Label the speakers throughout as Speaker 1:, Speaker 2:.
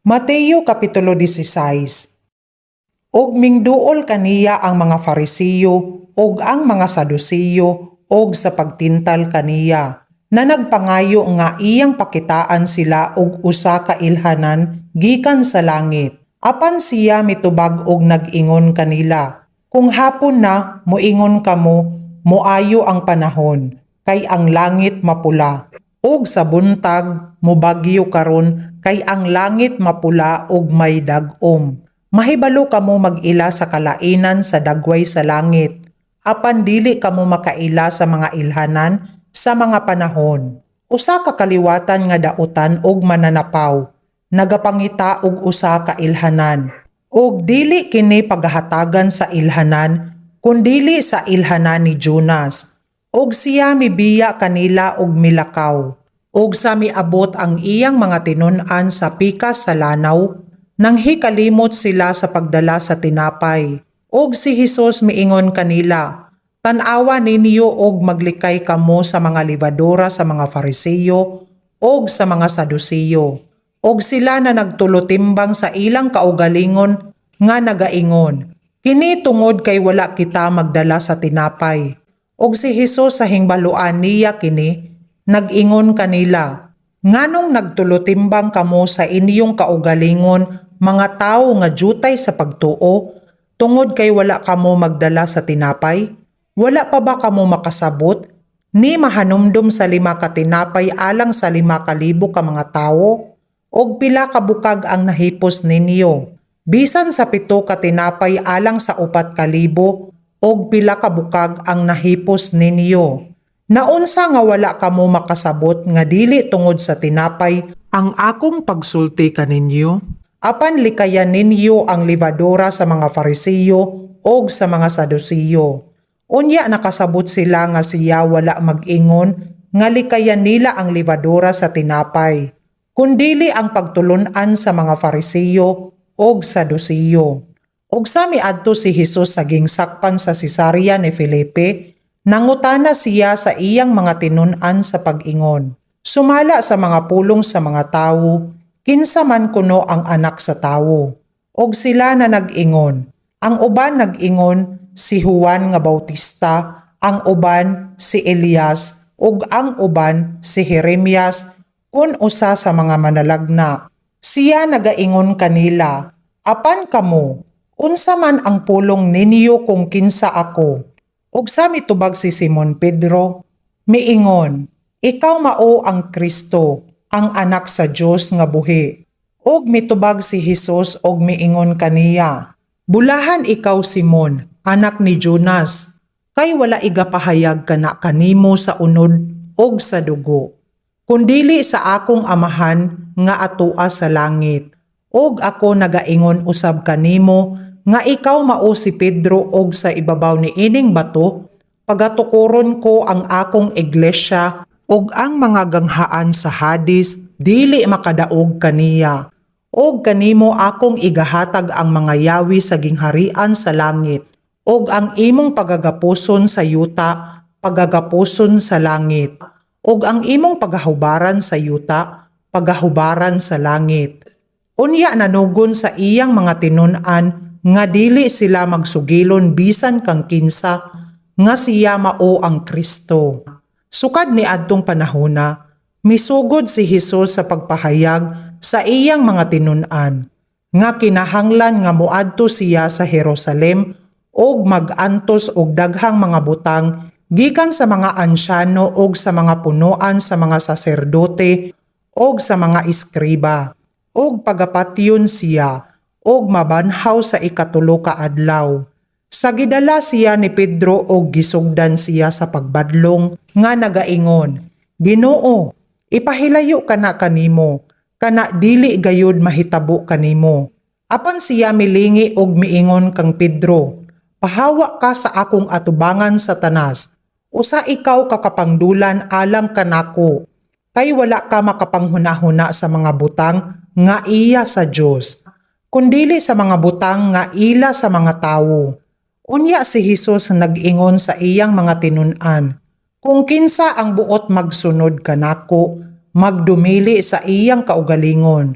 Speaker 1: Mateo Kapitulo 16. Og mingduol kaniya ang mga Farisiyo ug ang mga Sadusiyo og sa pagtintal kaniya, na nagpangayo nga iyang pakitaan sila og usa ka ilhanan gikan sa langit. Apan siya mitubag og nag-ingon kanila, "Kung hapon na, moingon kamo, 'Moayo ang panahon, kay ang langit mapula.' Ug sa buntag, 'Mobagyo karon, kay ang langit mapula ug may dag-om.' Mahibalo kamo mag-ila sa kalainan sa dagway sa langit, apan dili kamo makaila sa mga ilhanan sa mga panahon. Usa ka kaliwatan nga dautan og mananapaw, nagapangita og usa ka ilhanan. Ug dili kini paghatagan sa ilhanan, kundili sa ilhanan ni Jonas. Ug siya mibiya kanila og milakaw. Ug sa miabot ang iyang mga tinun-an sa pikas sa lanaw, nanghikalimot sila sa pagdala sa tinapay. Ug si Hesus miingon kanila, "Tan-awa ninyo og maglikay kamo sa mga lebadura sa mga Farisiyo ug sa mga Sadusiyo." Ug sila na nagtulotimbang sa ilang kaugalingon nga nagaingon, "Kini tungod kay wala kita magdala sa tinapay." Ug si Hesus, sa hingbaluan niya kini, nag-ingon kanila, "Nganong nagtulotimbang kamo sa inyong kaugalingon, mga tawo nga jutay sa pagtuo, tungod kay wala kamo magdala sa tinapay? Wala pa ba kamo makasabot ni mahanumdum sa 5 ka tinapay alang sa 5,000 ka mga tawo? Og pila ka bukag ang nahipos ninyo? Bisan sa 7 ka tinapay alang sa 4,000, og pila ka bukag ang nahipos ninyo? Naunsa nga wala kamo makasabot nga dili tungod sa tinapay ang akong pagsulti kaninyo? Apan likayan ninyo ang lebadura sa mga Farisiyo og sa mga Sadusiyo." Unya nakasabot sila nga siya wala mag-ingon nga likayan nila ang lebadura sa tinapay, kundili ang pagtulun-an sa mga Farisiyo og Sadusiyo. Ug sa miadto si Hesus sa gingsakpan sa Cesarea ni Felipe, nangutana siya sa iyang mga tinun-an sa pag-ingon, "Sumala sa mga pulong sa mga tawo, kinsa man kuno ang Anak sa Tawo?" Og sila na nag-ingon, ang uban nag-ingon, si Juan nga Bautista, ang uban si Elias, ug ang uban si Jeremias, kun usa sa mga manalagna. Siya nagaingon kanila, "Apan kamo, unsa man ang pulong ninyo kung kinsa ako?" Ug sa mitubag si Simon Pedro, miingon, "Ikaw mao ang Kristo, ang Anak sa Dios nga buhi." Ug mitubag si Hesus og miingon kaniya, "Bulahan ikaw, Simon, anak ni Jonas, kay wala igapahayag kana kanimo sa unod ug sa dugo, kundili sa akong Amahan nga atoa sa langit. Ug ako nagaingon usab kanimo nga ikaw mao si Pedro, og sa ibabaw ni ining bato pagatukoron ko ang akong iglesia, ug ang mga ganghaan sa Hades dili makadaog kaniya. Og kanimo akong igahatag ang mga yawi sa gingharian sa langit, ug ang imong pagagapuson sa yuta pagagapuson sa langit, ug ang imong pagahubaran sa yuta pagahubaran sa langit." Unya nanugon sa iyang mga tinun-an nga dili sila magsugilon bisan kang kinsa nga siya mao ang Kristo. Sukad ni adtong panahona, misugod si Hesus sa pagpahayag sa iyang mga tinun-an nga kinahanglan nga moadto siya sa Jerusalem ug mag-antos og daghang mga butang gikan sa mga ansyano ug sa mga punoan sa mga saserdote ug sa mga eskriba, ug pagapatyon siya ug mabanhaw sa ikatulo ka adlaw. Sa gidala siya ni Pedro og gisugdan siya sa pagbadlong nga nagaingon, "Ginoo, ipahilayo kana kanimo, kana dili gayud mahitabo kanimo." Apan siya milingi og miingon kang Pedro, "Pahawa ka sa akong atubangan, Satanas. Usa ikaw ka kapangdulan alang kanako, kay wala ka makapanghunahuna sa mga butang nga iya sa Dios, kundili sa mga butang nga ila sa mga tawo." Unya si Hesus nag-ingon sa iyang mga tinun-an, "Kung kinsa ang buot magsunod kanako, magdumili sa iyang kaugalingon,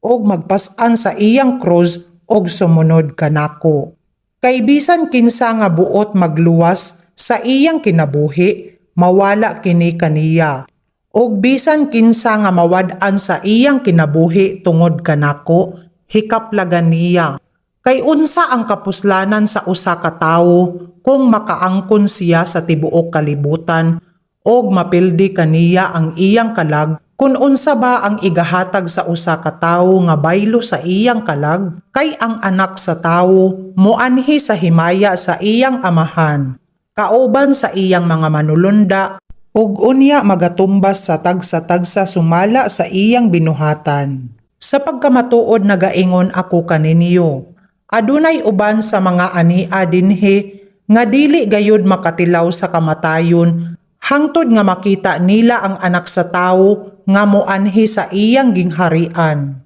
Speaker 1: Og magpas-an sa iyang krus og sumunod kanako. Kay bisan kinsa nga buot magluwas sa iyang kinabuhi, mawala kini kaniya. Og bisan kinsa nga mawad-an sa iyang kinabuhi tungod kanako, hikaplagan niya. Kay unsa ang kapuslanan sa usa ka tawo kung makaangkon siya sa tibuok kalibutan og mapildi kaniya ang iyang kalag? Kun unsa ba ang igahatag sa usa ka tawo nga baylo sa iyang kalag? Kay ang Anak sa Tawo moanhi sa himaya sa iyang Amahan kauban sa iyang mga manulunda, ug unya magatumbas sa tagsa-tagsa sumala sa iyang binuhatan. Sa pagkamatuod nagaingon ako kaninyo, adunay uban sa mga ania dinhi nga dili gayud makatilaw sa kamatayon hangtod nga makita nila ang Anak sa Tawo nga moanhi sa iyang gingharian.